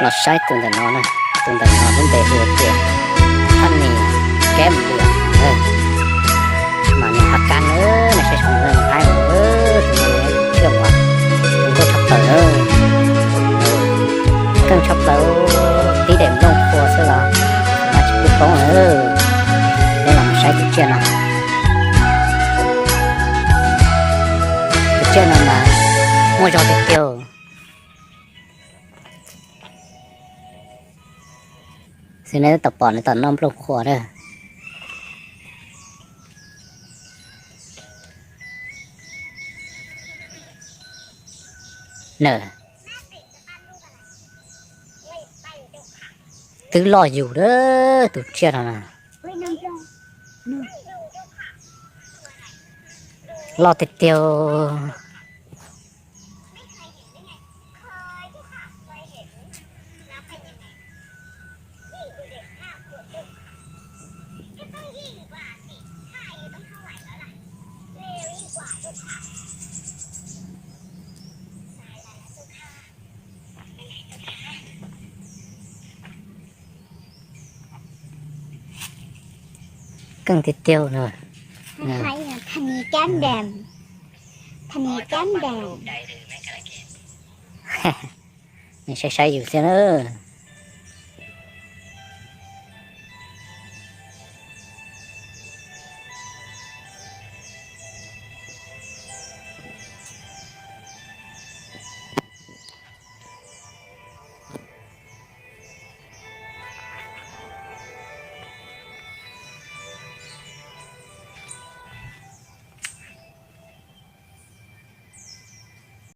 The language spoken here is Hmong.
Los saib tus ntawm no na, tus ntawm no lub npe hu tias Thaj Nis Keb Liam, mas nws hav kab na, nws saib zoo nws haib, tus no thiaj uas tus nkauj tshaj plaws na, keej tshaj plaws, tib daim nplooj qhua xwb los mas tsis pub poob na. Peb los mus saib tus tsiaj no, tus tsiaj no mas muaj zog tiag tiag. Xwb nej tau pom nws tau noj nplooj qhua na. Na, twb loj yus lawm tus tsiaj no na. Loj tiag tiag. Keej tiag tiag na. Thaj Nis Keb Liam, Thaj Nis Keb Liam. Nws saib saib yus thiab na.